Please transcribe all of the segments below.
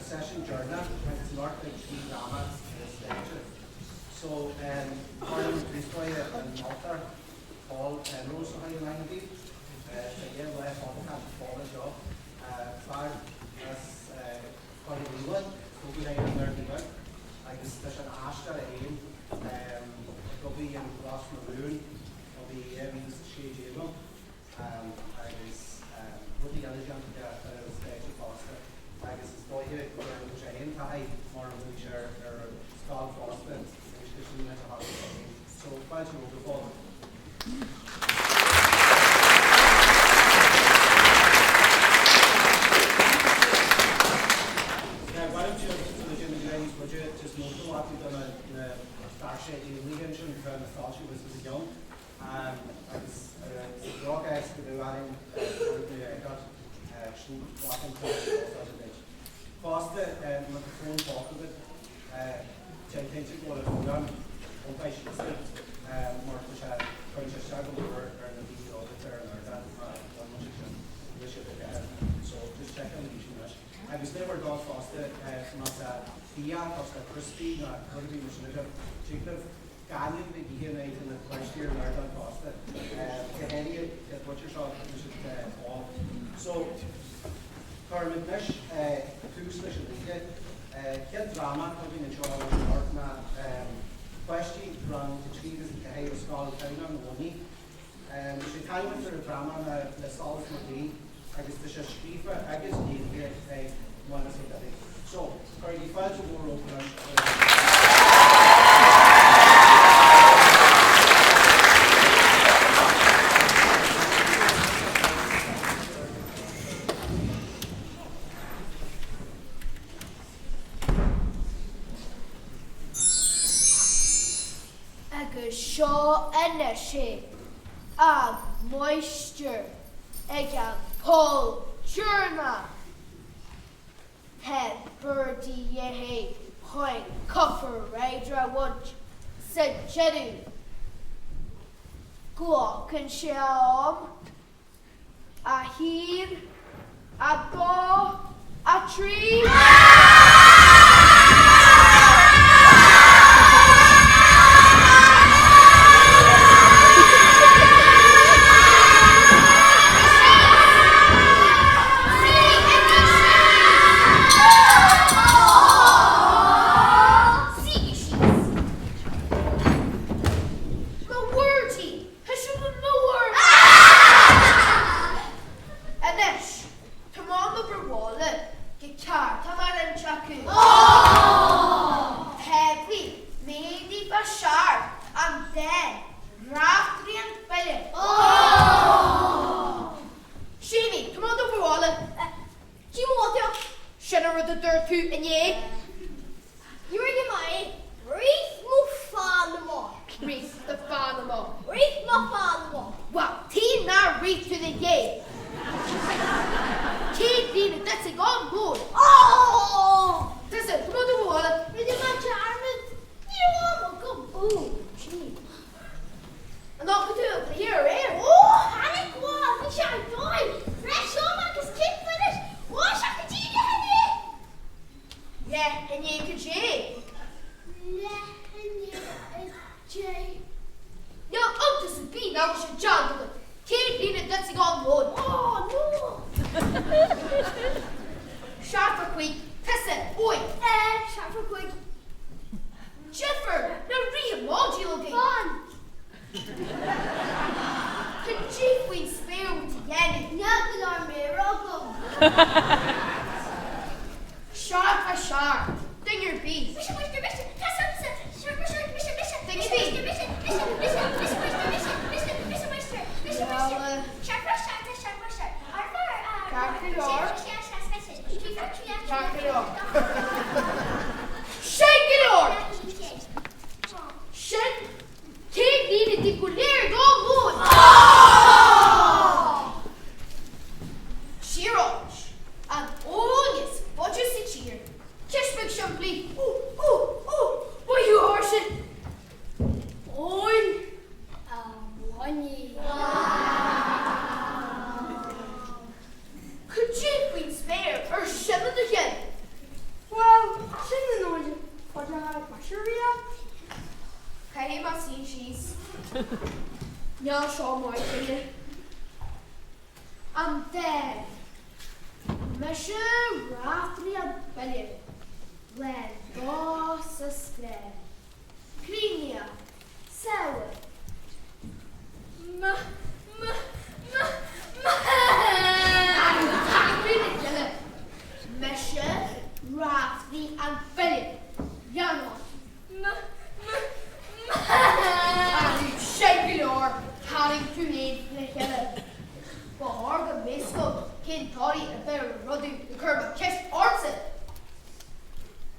Seisiún deireanach agus anocht beidh trí dhráma ar an stáitse. So, cuirim tús báire an moltóir, Paul Penrose a chur in aithne daoibh. Tá sé lá fágtha Paul anseo, fear as Corca Dhuibhne, tógadh é i nDoire agus tá sé ina aisteoir é féin ag obair in Ros na Rún ó bhí 2016 ann agus rudaí eile déanta aige ar an stáitse fosta agus is dóiche go bhfuil sé féin taithí mar a bhuaigh sé ar an scoil fosta agus go sin leis a thacaíocht é féin. So fáilte romhat a Phóil. Agus sa droch-chás go raibh orainn cuairt a fheiceáil, sin glacann duit. Fosta, má tá fón póca agat, déan cinnte go bhfuil an fón iompaithe síos duit, mar tá sé, cuireann sé isteach go mór ar na daoine óga atá ar an ardán má bhaineann sé sin, níl siad ag ithe. So, just check an sin anois. Agus le bhur dtoil fosta, má tá bia cosúil le criospaí nó rud ar bith mar sin agaibh, tig libh gaineamh ag ithe in aghaidh na páistí ar an ardán fosta, go háirithe an bhaitir seo tá siad ól. So, cuirfimid anois tús leis an oíche. Chéad dráma atá againn anseo anocht ná páistí rang 3 agus 4 ó Scoil Tamhnán na Mhuiní. Is é t-ainm ar an dráma ná Le Solas na Gaoithe agus tá sé scríofa agus léirithe ag Mánas Ó Duibhir. So, cuirigí fáilte mhór rompu anois. Agus seo anois é, an máistir ag an bpoll deireanach. Tá Birdie de dhíth chun cufar Ryder a bhaint sa deireadh. Glacann sé a am. 1, 2, 3. Suígí síos. Mo Bhirdie! Tá sibh an leabhar! Anois, tá mé ag obair bhaile go ceart, tá mé roinnt acu. Táblaí, méadaí ba searc, an dán, reachtairí an file. Séimí, tá mé ag obair bhaile. Díomhaointeach, sin an rud a dúirt tú inné. Rinne mé rith mo Phanama. Rith do Phanama. Rith mo Phanama. Bhuel, tuige nár rith tú inné? Cén líne duit ag am lóin? Ó! Tusa, tá mé do bhualadh. Rinne mé dearmad. Ní raibh am agam. Ó, gee. An bhfaca tú an cluiche aréir? Ó, chonaic, bhuel, bhí sé ar dóigh. Breis ama agus cic anois. Bhuaigh sé go dtí leath i ndiaidh. Leath i ndiaidh cad é? Leath i ndiaidh 10. Níl iontas ar bith nach bhfuil sé déanta agat. Cén líne duit ag am lóin? Ó, no! 75, tusa, Eoin. Eh, 75. Deifir, na ríthe maidí againn. Fan! Cad é faoin spéir a bhfuil tú a dhéanamh? Níl go leor méara agam. 77. Duine ar bith. Mise, mise, mise, tusa, tusa, mise, mise, mise, Duine ar bith. mise, mise, mise, mise, mise, mise, mise, mise, mise, mise, mise, Ceart go leor. Ceart go leor. Sin go leor! Sin Cén líne daoibh go léir ag am lóin? Siar anois, an fhóin is faide sa tír. Ceist bheag simplí. Ó, ó, ó, maith thú a Sháirséal. Eoin. A Mhaimí. Cad é faoin spéir ar sin i do cheann? Níl seo maith, duine. An dán. Mise Raiftearaí an bhaile, lán dó sa scléip. Críonnacht, Samhain. M, M, M, M. Tacaí na gile. Mise Raiftearaí an bhaile, Eanáir. M, M, M. Sin go leor, tarraing tú féin le chéile. Ba chóir go mbeadh fhios agat cén dóigh a bheith ar rudaí ag cur mo cheist ortsa.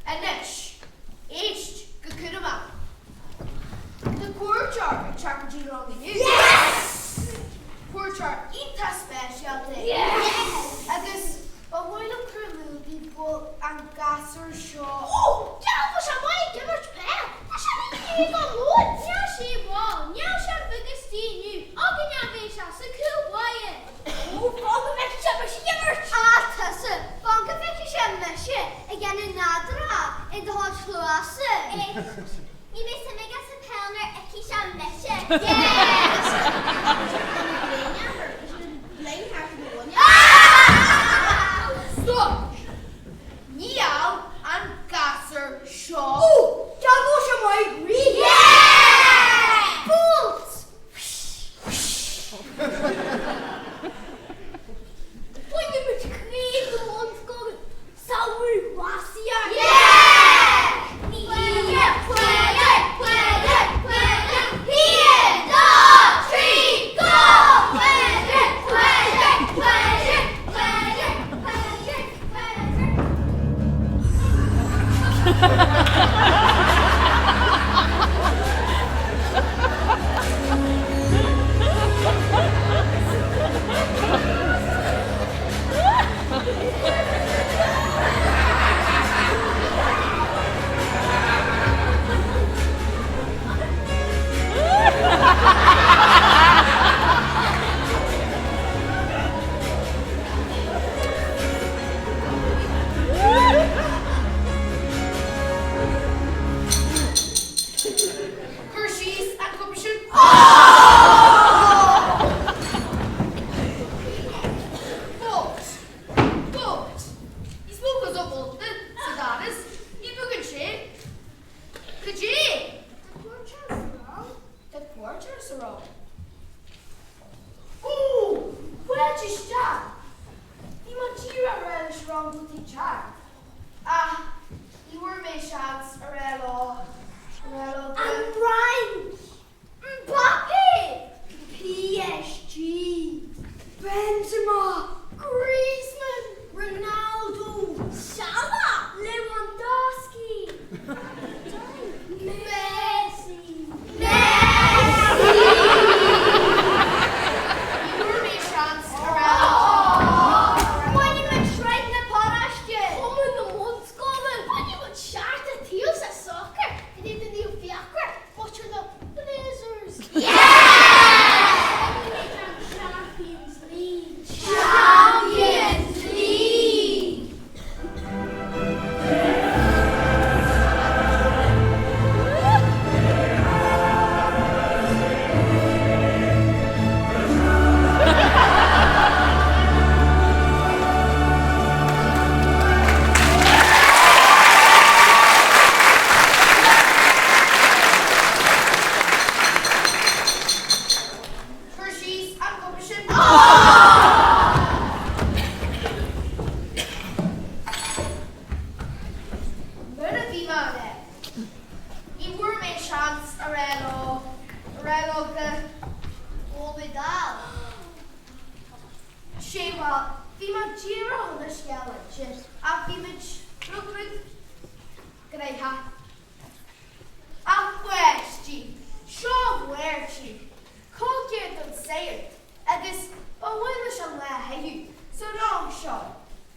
Anois, éist go cúramach. Tá cuairteoir ag teacht go dtí an rang inniu. Yes! Cuairteoir iontach speisialta. Yes! Agus ba mhaith liom cur in iúl daoibh go bhfuil an gasúr seo. Ó! Dealbh sé maith ag imirt peil! Tá sé ina dhéagóir mór! Níl sé mall, níl sé bheag istigh inniu agus ní bheidh sé sa cúl báire! Ó, fan go bhfeicfidh sé mise ag imirt! Á, tusa, fan go bhfeicfidh sé mise ag déanamh nádúrtha i do chuid chluasa! Éist, ní bheidh suim aige sa peil nuair a fheicfidh sé mise! Yes! Stop! Níl an gasúr seo. Ó! Dealbh sé maith ag rith! Yeah! Bolt! Bainfidh muid craobh na mbunscoileanna samhradh Ghlasaigh. Yeah! Ní Chuile, chuile, chuile, haon, dó, trí, go! Chuile, chuile, chuile, chuile, chuile, Cuir síos an cupa sin. Bolt! Bolt! Níos mó cos bolta sa doras, ní bhogann sé. Cad é? Tá cuairteoir sa rang. Tá cuairteoir sa rang. Ó! Fáilte isteach! Bhí mé díreach a rá leis an rang go bhfuil tú ag teacht. Ach ní bhfuair mé seans a rá leo, a rá leo go. An Fhrainc! Mbappé! PSG! Benzema! Griezmann! Ronaldo! Salah! Lewandowski! Messi! Messi! Ní bhfuair mé seans a rá leo. Bainfidh muid sraith na paróiste! Cumann na mBunscoileanna! Bainfidh muid searta taobh sa soccer in éadan Naomh Fiachra, butcher na Blazers! Yeah! Bainfidh muid an Champions League! Champions League! Cuir síos an cupa sin. Mar a bhí mé a rá, ní bhfuair mé seans a rá leo, a rá leo go bhfuil mé dall. Sé bhuel, bhí mé díreach chun an scéal a inse ach bhí muid rud beag gnoitheach. A pháistí, seo Máirtín, col ceathar don Sagart agus ba mhaith leis an lá a chaitheamh sa rang seo.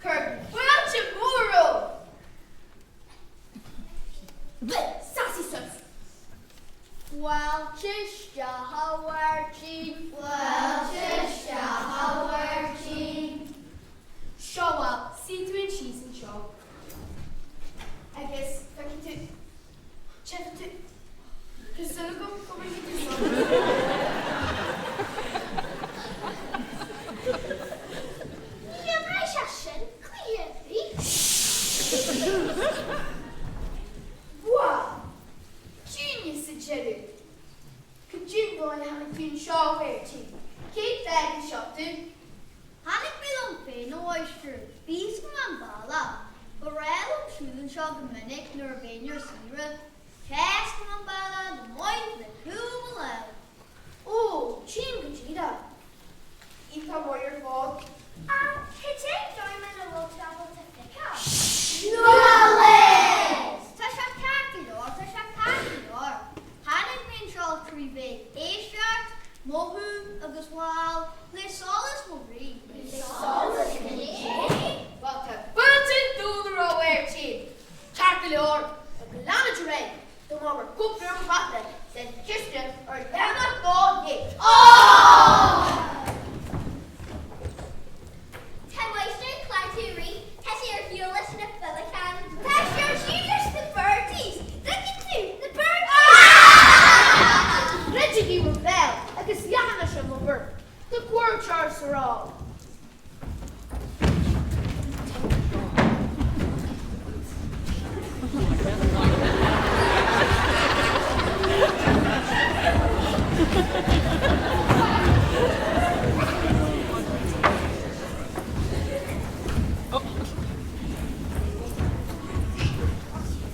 Cuir fáilte mhór rompu! Seasaigí suas! Fáilte isteach a Mháirtín. Fáilte isteach a Mháirtín. Seo bhuel, suigh tú féin síos anseo. Bhuel, dúinne sa deireadh. Cad é an dóigh a tháinig tú anseo, a Mháirtín? Cén fáth anseo tú? Tháinig mé liom féin, a mháistir. Bhí a fhios agam an bealach. Ba bhreá liom siúl anseo go minic nuair a bheinn ar saoire. Tá a fhios agam an bealach go maith le cúl mo lámh. Ó, tchím go díreach. Iontach maith ar fad. Ach cad é an dóigh muna bhfuil tú ábalta feiceáil? Nuálaigh! Tá sé ceart go leor, tá sé ceart go leor. Tháinig mé anseo trí bheith ag éisteacht, mothú agus, bhuel, le solas mo chroí. Le solas do chroí? Bhuel, tá fáilte an domhain romhat, a Mháirtín. Ceart go leor, ach go leanfaidh ar aghaidh. Tá mé mar cúpla ar mhaithe le ciste ar leathanach 12. Tá Máistir ag cleachtadh ag rith, tá sé ar shiúl leis na féileacáin. Tá sé ar shiúl leis na birdies, dtuigeann tú, na birdies! Druidigí bhur mbéal agus leanfaidh an obair. Tá cuairteoir sa rang.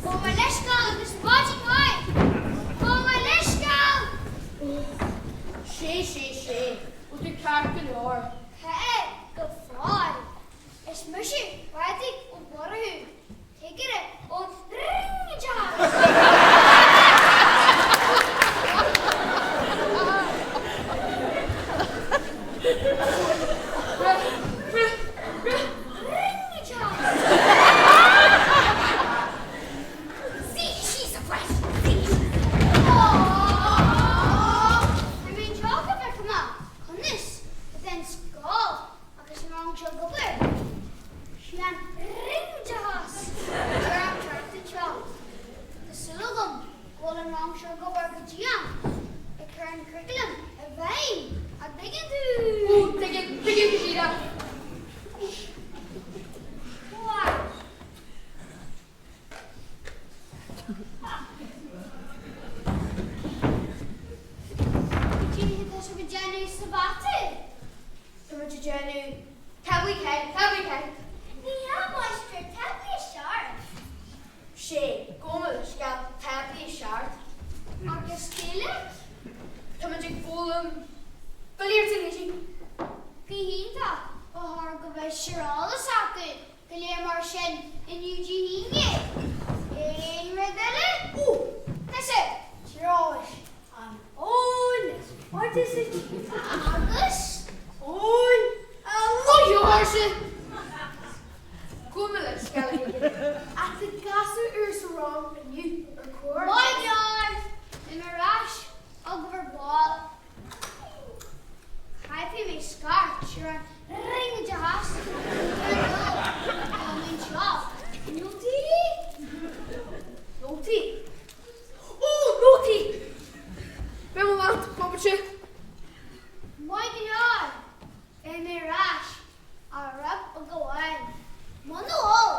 Gabh mo leithscéal agus maidin mhaith! Gabh mo leithscéal! Sé, sé, sé. Bhfuil tú ceart go leor? Tá, go fóill. Is mise Pádraig Ó Murchú, cigire ón Ringeoideachas. Ringeoideachas. Suígí síos, a pháistí, suígí síos. Tá mé anseo go bhfeicfidh mé conas atá an scoil agus an rang seo ag obair. Sé an Ringeoideachas a deir an ceart anseo. Tá súil agam go bhfuil an rang seo ag obair go dian ag cur an curriculum i bhfeidhm, an dtuigeann tú? Ó, tuigim, tuigim go díreach. Bhuel. Cad é atá sibh ag déanamh sa mhata? Tá muid ag déanamh táblaí ceathair, táblaí ceathair. Ní hea, a mháistir, táblaí 7. Sé, gabh mo leithscéal, táblaí 7. Agus Gaeilge? Tá muid ag foghlaim filíocht Uí Loingsigh. Go hiontach, ba chóir go mbeadh ar eolas acu go léir mar sin inniu Dé hAoine. Aon rud eile? Ó, tusa, Tíreolais, an abhainn is faide sa tír. Agus? Abhainn an Locha. Gabh mo leithscéal, a Higgins, ach tá gasúr úr sa rang inniu, ar chóir? Maith go leor, beidh mé ar ais agaibh ar ball. Caithfidh mé scairt ar an Ringeoideachas ar dul dom anseo. Nótaí? Nótaí? Ó, nótaí! Beidh mé leat, bomaite. Maith go leor, beidh mé ar ais ach rud beag amháin. Muna bhfuil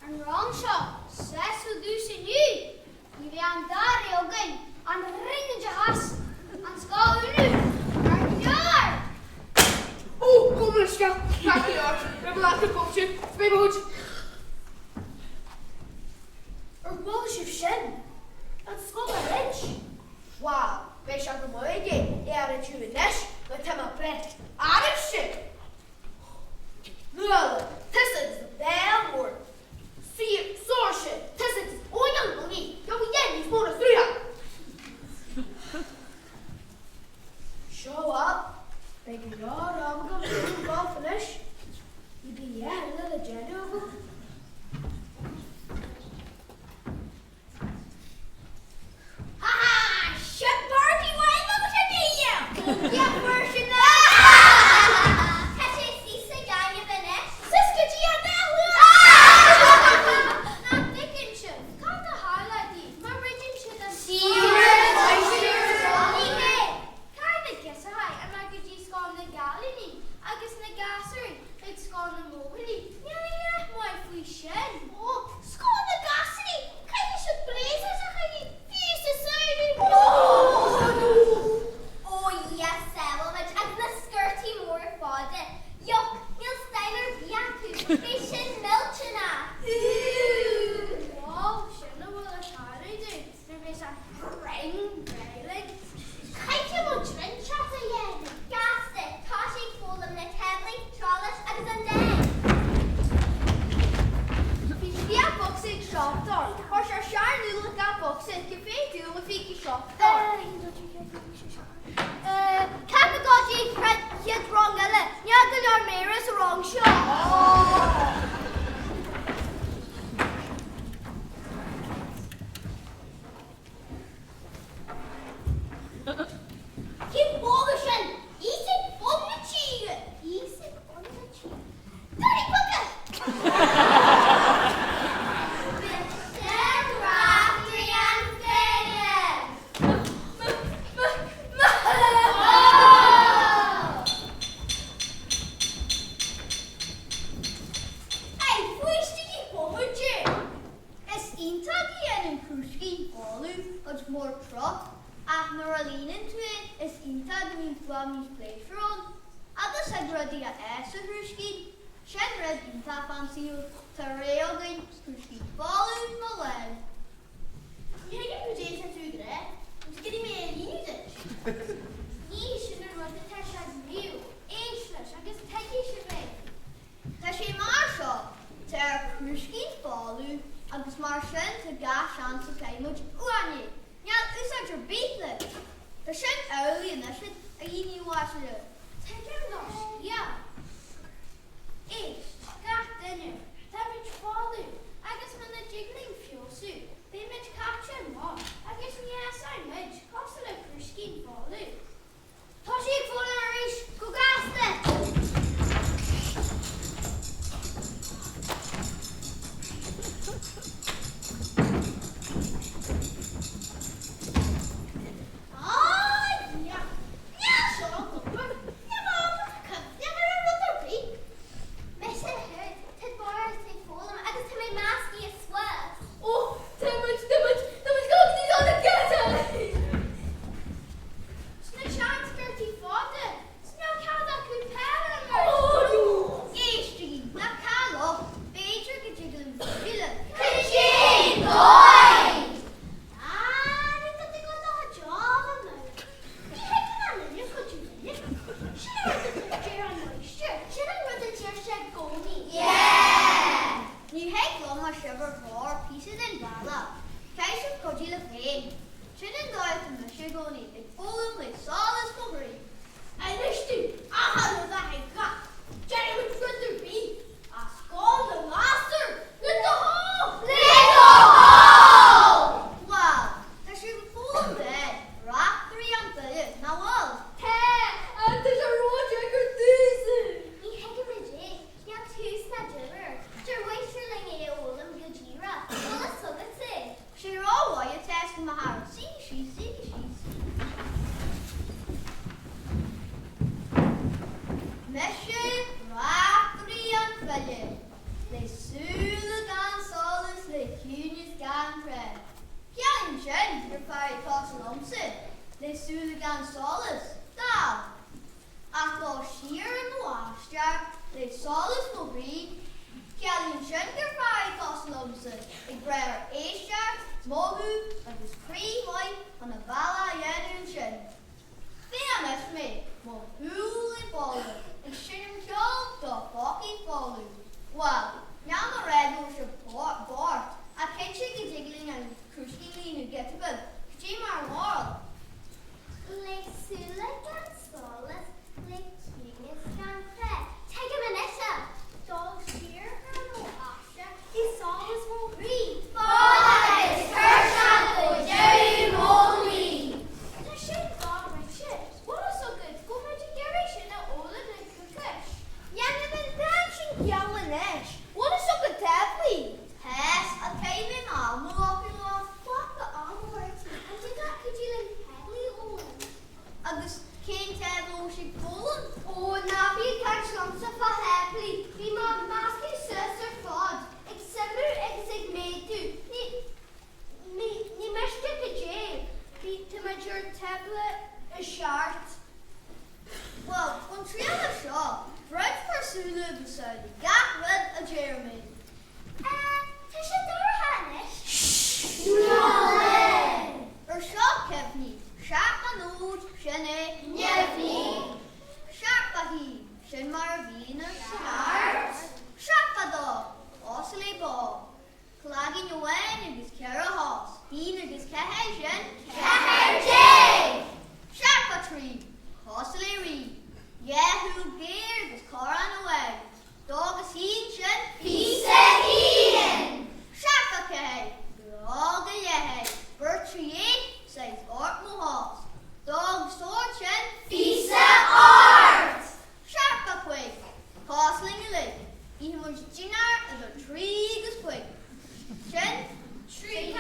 an rang seo sásta dús inniu, Ní bheidh an dá rogha againn, an Ringeoideachas, an scoil a dhúnadh, ceart go leor! Ó, gabh mo leithscéal, ceart go leor, beidh mé leat ar bomaite, beidh mo chuid. Ar chuala sibh sin? An scoil á dhruid? Bhuel, beidh sé go maith aige é a dhruideadh anois mar tá mé breith oraibhse! Nuala, tusa agus do bhéal mór. Saoirse, tusa agus Eoin an Lunaí, gheobhaidh Jen níos mó ná srutha! Seo bhuel, beidh go leor ama agam don golf anois. Ní bheidh a dhath eile le déanamh agam. Ha ha! Sin birdie uaim agus a Dhia! Go ndéanfar sin é! Cuid mhór crot, ach nuair a líonann tú é is iontach go mbíonn fuaim níos pléisiúr ann. Agus thig rudaí a fhás sa chrúiscín. Sin rud iontach fán saol, tá rogha againn, crúiscín folamh nó lán. Ní thuigim cad é atá tú ag rá, agus cuirfidh mé é a mhíniú duit. Ní sin an rud atá sé ag maíomh, éist leis agus tuigfidh sibh é. Tá sé mar seo, tá ár gcrúiscín folamh agus mar sin tá gach seans go gcaillfidh muid uainn é. Níl úsáid ar bith leis. Tá sin amhlaidh anois a dhaoine uaisle. Tuigim do scéal. Éist, gach duine, táimid folamh agus muna dtig linn feabhsú, beimid caite amach agus ní fhásfaidh muid cosúil le crúiscín folamh. Tá sí ag foghlaim arís, go gasta! Ah, yeah. Níl seo ag obair. Níl mé ábalta cuimhneamh ar rud ar bith. Mise a Herod, tá Boris ag foghlaim agus tá mé measctha suas. Ó, tá muid, tá muid, tá muid go dtí an gheata! Sna seansciortaí fada, 's níl cead acu peil a imirt. Éistigí, ná caill locht, b'fhéidir go dtig linn cuidiú libh. Cad é an dóigh? Ah, ní tá tú go dona job an mbeidh? Ní thuigeann an duine cuidiú linn. Sin an rud a deir an máistir, sin an rud a deir sé i gcónaí. Yeah! Ní thig liom a sibh ar thóir píosa den bhealach. Caithfidh sibh cuidiú libh féin. Sin an dóigh atá mise i gcónaí, ag foghlaim le solas mo chroí. Anois tú, achan rud a thuigfeá, déarfaidh muid rud ar bith, a scór na ngasúr, le do thoil! Le do thoil! Bhuel, tá sibh ag foghlaim dán, Reachtairí an Bhaile, nach bhfuil? Tá, ach tá sé ródheacair domhsa! Ní thuigimid é, níl tús ná deireadh air, deir máistir linn é a fhoghlaim go díreach, bhfuil fhios agat é? Sé rómhaith a test mo chara. Suígí síos, suígí síos. Mise reachtairí an bhaile, le súile gan solas, le ciúnas gan crá. Ciallaíonn sin gur fear é cosúil liomsa, le súile gan solas, dall. Ach dul siar i mo aistear le solas mo chroí, ciallaíonn sin gur fear é cosúil liomsa ag brath ar éisteacht, mothú agus croí maith chun a bhealach a dhéanamh ansin. Féach anois mé, mo shúile folamh, ag seinm ceoil do phócaí folamh. Bhuel, níl mé ag rá go bhfuil sibh bocht, ach cinnte go dtig linn an crúiscín a líonadh giota beag, cad é mar bharúil? Le súile gan solas, le ciúnas gan crá. Tuigim anois é! Dul siar ar mo aistear i solas mo chroí. Fad agus tuirseach go deireadh mo dhlí. Tá sin dochreidte! Bhfuil fhios agat go bhfuil muid ag iarraidh sin a fhoghlaim le coicís? Dhéanfaidh an dán sin geall anois. Bhfuil fhios agat táblaí? Tá, ach caithfidh mé m'am a ghlacadh leo. Glac do am, a Mháirtín. An dtig leat cuidiú linn táblaí a fhoghlaim? Agus cén tábla a bhfuil sibh ag foghlaim? Ó, ná bí ag caint liomsa fá tháblaí. Bhí mé measctha suas ar fad, ag suimiú agus ag méadú. Ní, ní, ní miste cad é. Bhí, tá muid ar tábla a seacht. Bhuel, ón triail seo, druid bhur súile agus samhlaigh gach rud a deir mé. Ah, tá sé dorcha anois. Ar seo cuimhnigh, seacht a náid, sin é Neamhní. 71, sin mar a bhíonn ar start. 72, cosúil le bó. Cloigeann amháin agus ceithre chos, haon agus ceathair, sin 14. 73, cosúil le rí. Dhá shúil ghéar agus corrán amháin. Dó agus haon, sin 21. 74, grá go leith é. Beirt trí saghas ort mo chos. Dó agus ord, sin 28. 75, cosúil linn uilig. Itheann muid dinnéar idir trí agus cúig. Sin 35.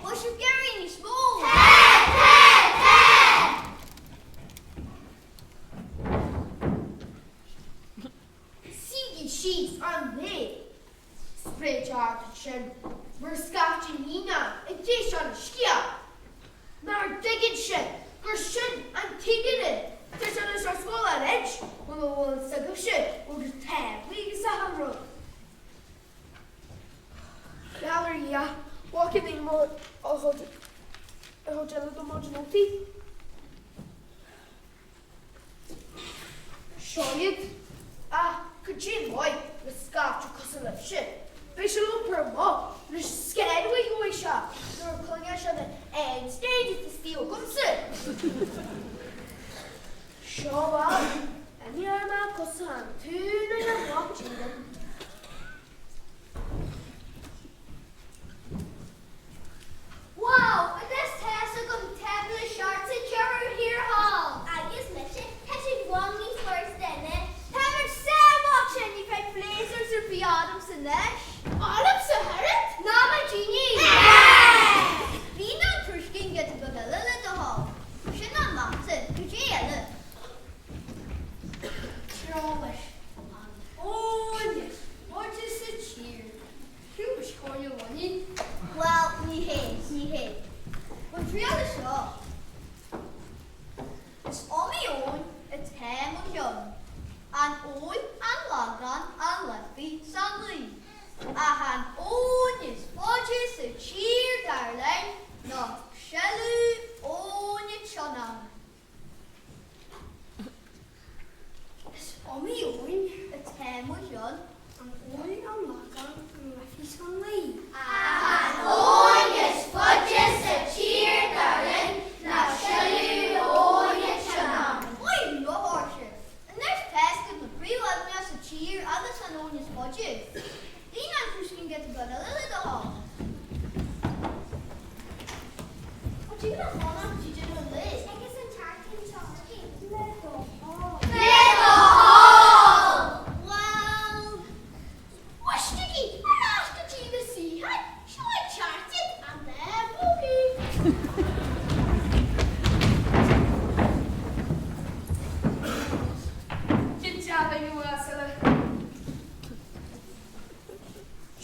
Bhfuil sibh ag iarraidh níos mó? Tá! Tá! Tá! Suígí síos, an mbeidh? Sprid ard ansin. Mar scaifte naíonán ag éisteacht le scéal. Mar dtuigeann sibh gur sin an tuige tá sé anois ar scoil anois muna bhfuil fhios agaibhse ó na táblaí agus achan rud. Gheall ar Dhia, bhfaca daoine mo chuid eile do mo nótaí. Seo iad. Ach cad é maith le scaifte cosúil libhse? Beidh sé iompar amach leis an scanradh a gheobhaidh sé nuair a chluinfidh sé na h-stéid istigh agamsa. Seo bhuel, imreoidh mé cosa an túna le mac díom. Wow! Anois tá's agam tábla seart sa deireadh thiar thall! Agus mise, tá sé i bhfad níos furasta anois. Tá muid sábháilte! Ní bheidh blazers ar bith ormsa anois. Ormsa oiread? Ná mo Jeannie! Líon an crúiscín giota beag eile le do thoil. Sin an mata, cad é eile? Treolais an fhóin is faide sa tír. Thuas Comhairle Luinnigh. Bhuel, ní hé, ní hé. An triail é seo. Is iomaí abhainn atá i mo chionn, an abhainn an Lagán an Life 's an Laoi, ach an abhainn is faide sa tír dar linn ná sileadh Abhainn an tSionnaigh. Is iomaí abhainn atá i mo chionn. An abhainn an Lagán an Life 's an Laoi. Ach an abhainn is faide sa tír dar linn ná sileadh Abhainn an tSionnaigh. Maith thú, a Sháirse. Anois tá's agat na príomhaibhneacha sa tír agus an abhainn is faide. Líon an crúiscín giota beag eile le do thoil.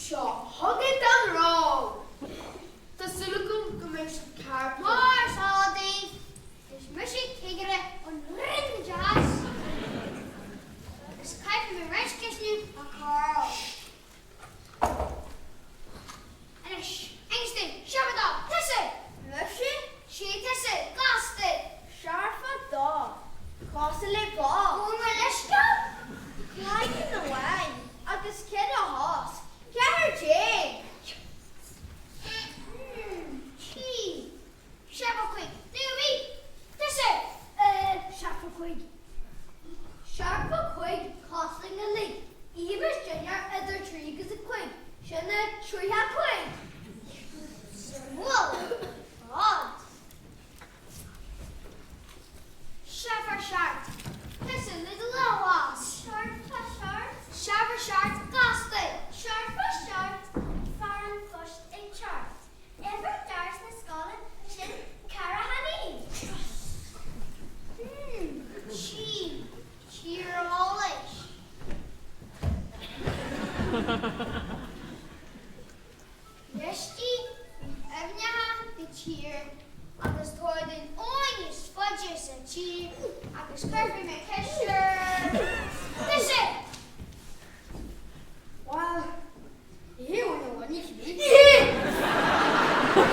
Seo chugat an rang! Tá súil agam go mbeidh sibh ceart. Mar is eol daoibh, is mise cigire an Roinn Oideachais agus caithfidh mé roinnt ceisteanna a chur oraibh. Anois, Aengus, searfa dó, tusa! Mise? Sé tusa, gasta! Searfa dó, cosúil le bó. Gabh mo leithscéal? Cloigeann amháin agus 14 chos. Trí. Searfa cúig. Naomi, tusa! Searfa cúig. Searfa cúig cosúil na laoi. Uimhir dinnéar idir trí agus a cúig. Sin é 35. Suimiúil. Rud. Searfa seart. Tusa le do lámh. Searfa seart. Searfa seart gasta. Searfa seart fear an phoist ag teacht. Uimhir doras na scoile sin 49. Hmm, sí, tír eolais. Uiscí aibhneacha na tíre agus tabhair don abhainn is faide sa tír agus cuirfidh mé ceist ar tusa! Bhuel, ní hé abhainn amháin í cibé. Ní hé!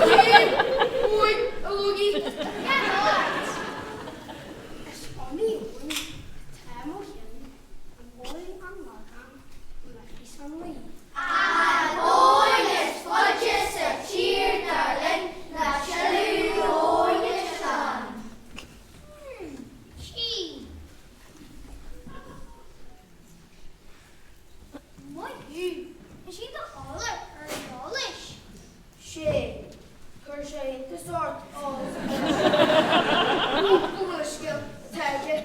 Ní hé! Abhainn a Lughaidh! Ceart ort! Is iomaí abhainn atá i mo chionn, an abhainn an Lagán, an Life 's an Laoi. An abhainn is faide sa tír dar linn ná sileadh Abhainn an tSionnaigh. Trí. Maith thú. Is iad a álar ar an eolais. Sé. Chuir sé iontas ort ábalta go bhfuil scéal atá aige.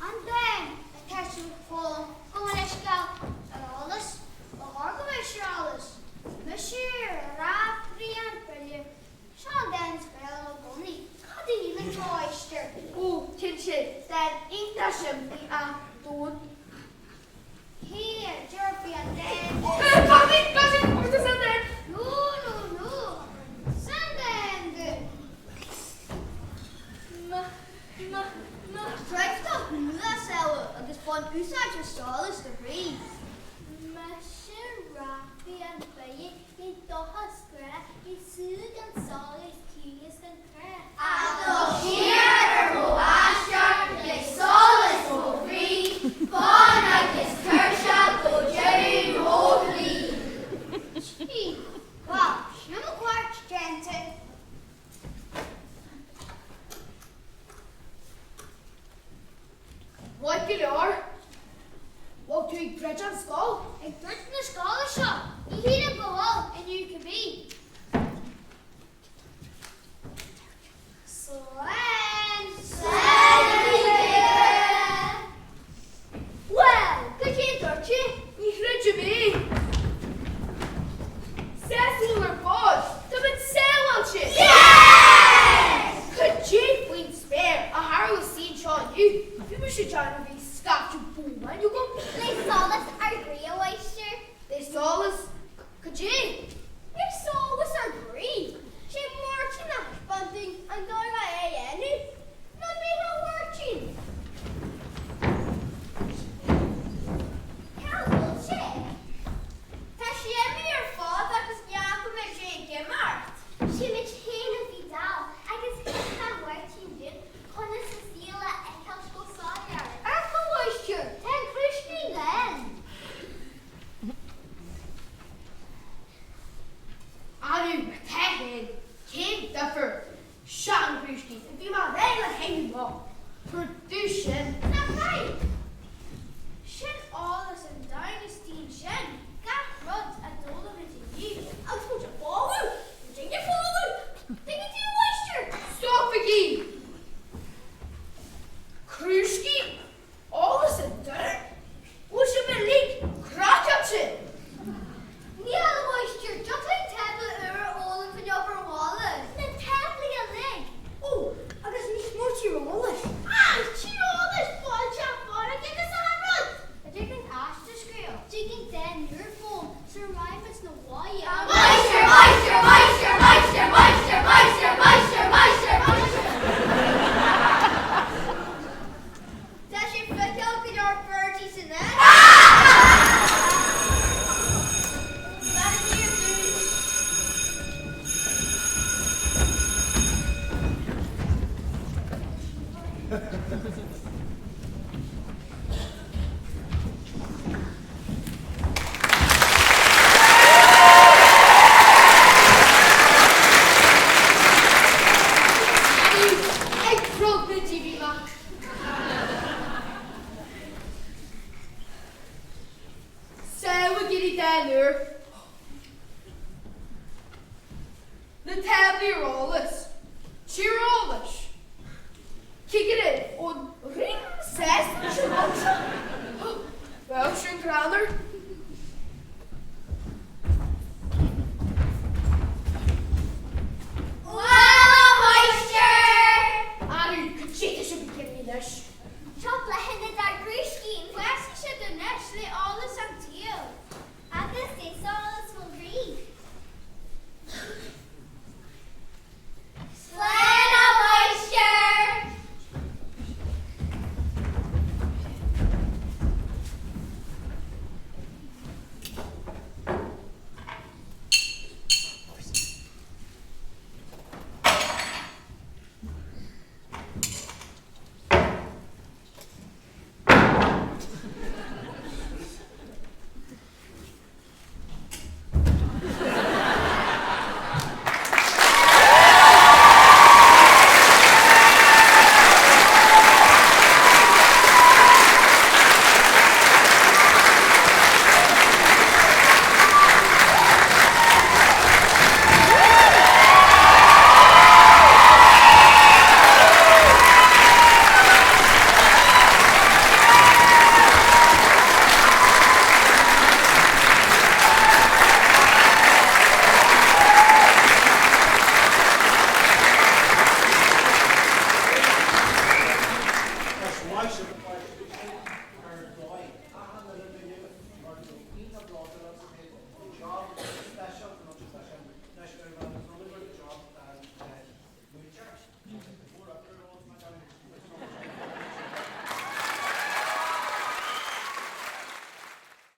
An dán atá tú ag foghlaim gabh mo leithscéal ar eolas, ba chóir go mbeadh sé ar eolas. Mise Raiftearaí an Bhaile, seo an dán is breá liom i gcónaí. Cad a shíleann tú a éisteoir? Ó, cinnte, dán iontach simplí ach domhain. Cé a deir faoi an dán? Cosy, cosy, where's the dán? Ó! Ní dóchas grá, ní sú gan solas, ciúnas gan crá. Ag dul siar ar mo aistear le solas mo chroí, fann agus tuirseach go deireadh mo shlí. Bhuel, sin mo chuairt déanta. Maith go leor. Bhfuil tú ag druid an scoil? Ag druid na scoile seo? Ní shílim go bhfuil, inniu cibé. Slán! Slán a Mhíle! Bhuel, cad é a dúirt tú? Ní chreidim é! Sásúil ar fad! Táimid sábháilte! Yes! Cad é faoin spéir a tharla istigh anseo inniu? Bhí mise ag déanamh bhí scaifte bómáin agam. Le solas ár gcroí, a mháistir. Le solas? Cad é? Le solas ár gcroí. Sé Máirtín a thaispeáin dúinn an dóigh le é a dhéanamh. Ná bíodh a Mháirtín! Cá bhfuil sé? Tá sé imithe ar fad agus ní fhaca muid é ag imeacht. Sé muid féin a bhí dall agus thaispeáin Máirtín dúinn conas an saol a fheiceáil go soiléir. Amharc a mháistir, tá an crúiscín lán! Arú, tá féin, cén difear? Seanchrúiscín a bhí mé réidh le hithe amach. Tabhair domh sin. Ná caith! Sin eolas an domhain istigh ansin, gach rud a d'fhoghlaim muid inniu agus muid ag foghlaim, muid ag foghlaim! Tuigeann tú, a mháistir? Stopaigí! Crúiscín? Eolas an domhain? Bhfuil sibh uilig craiceáilte? Níl, a mháistir, dtiocfadh linn tábla úr a fhoghlaim faoin obair bhaile. Na táblaí uilig! Ó, agus níos mó tíreolais! Ah, tíreolais, bailte, farraige agus achan rud! A dtig linn aiste a scríobh? Dtig linn dán úr a fhoghlaim sar a raghaidh muid 'na bhaile. Máistir, máistir, máistir, máistir, máistir, máistir, máistir, máistir, máistir! Tá sé feiceáil go leor birdies in ann. Bean ar dtús. Ag troid na dtírí mac. Samhail den uair. Na táblaí ar eolas. Tíreolais. Cigire ón Ring Sásta sin anseo. Bheadh sin greannmhar.